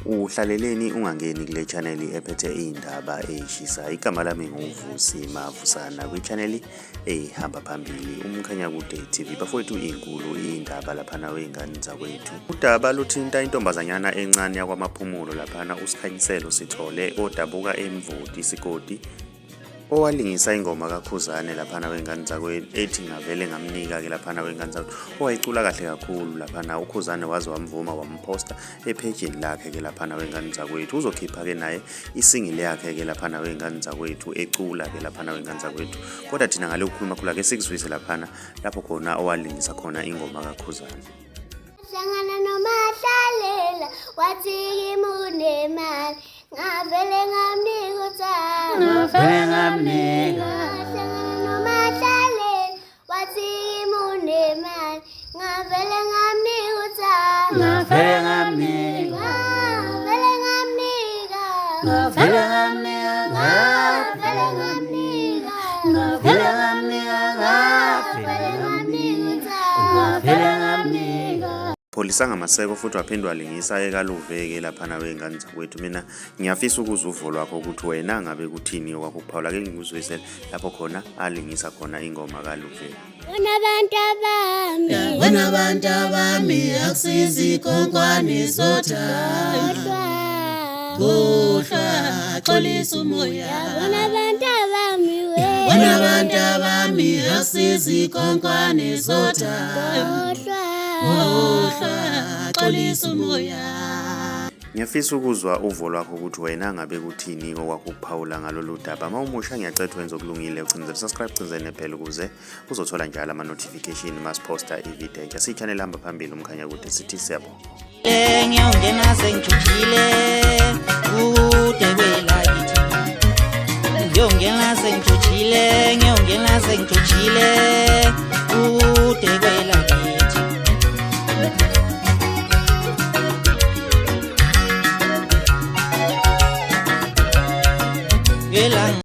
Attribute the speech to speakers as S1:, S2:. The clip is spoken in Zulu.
S1: Uhlaleleni ungangeni kule channel ephethe iy'ndaba ey'shisayo. Igama lami nguVusi Mavusana kwi-channel ehamba phambili uMkhanyakude TV. Bafowethu inkulu indaba laphana wey'ngane zakwethu. Udaba luthinta intombazanyana encane yakwaMaphumulo laphana uSikhanyiselo Sithole odabuka eMvoti isigodi owalingisa ingoma kaKhuzane laphana wey'ngane zakwethu ethi ngavele ngamnika-ke laphana wey'ngane zakwethu owayicula kahle kakhulu laphana uKhuzane waze wamvuma wamphosta ephejini lakhe-ke laphana wey'ngane zakwethu uzokhipha-ke naye isingile yakhe-ke laphana wey'ngane zakwethu ecula-ke laphana wey'ngane zakwethu kodwa thina ngale ukukhuluma khulu ake sikuzwise laphana lapho khona owalingisa khona ingoma kaKhuzane.
S2: Hlangana nomahlalela wathi kimi unemali ngavele ngamnika uthando.
S3: Ngavele ngamnika.
S2: Hlangana nomahlalela wathi kimi unemali ngavele ngamnika uthando.
S3: Ngavele ngamnika.
S2: Ngavele ngamnika.
S3: Ngavele ngamnika.
S2: Ngavele ngamnika.
S3: Ngavele ngamnika.
S2: Ngavele ngamnika uthando.
S3: Ngavele ngamnika.
S1: Pholisanga maseko futhi waphinde walingisa ekaLuveke laphana wey'ngane zakwethu. Mina ngiyafisa ukuzwa uvo lwakho ukuthi wena ngabe kuthini okwakho ukuphawula. Ake ngikuzwise lapho khona alingisa khona ingoma kaLuveke.
S2: Wena bantu abami.
S3: Wena bantu abami akusizi khonkwane zothando. Khohlwa xolisa umoya.
S2: Yabona abantu abami we.
S3: Wena bantu abami akusizi khonkwane zothando.
S2: Khohlwa.
S3: Khohlwa xolisa umoya.
S1: Ngiyafisa ukuzwa uvo lwakho ukuthi wena ngabe kuthini okwakho ukuphawula ngalolu daba. Uma umusha ngiyacela wenze okulungile ucindezele subscribe ucindezele nebell ukuze uzothola njalo ama-notification masiphosta ividiyo entsha. Siyi-channel ehamba phambili uMkhanyakude sithi siyabonga.
S4: Ngiyongena sengijujile kude kwelakithi ngiyongena sengijujile ngiyongena sengijujile kude.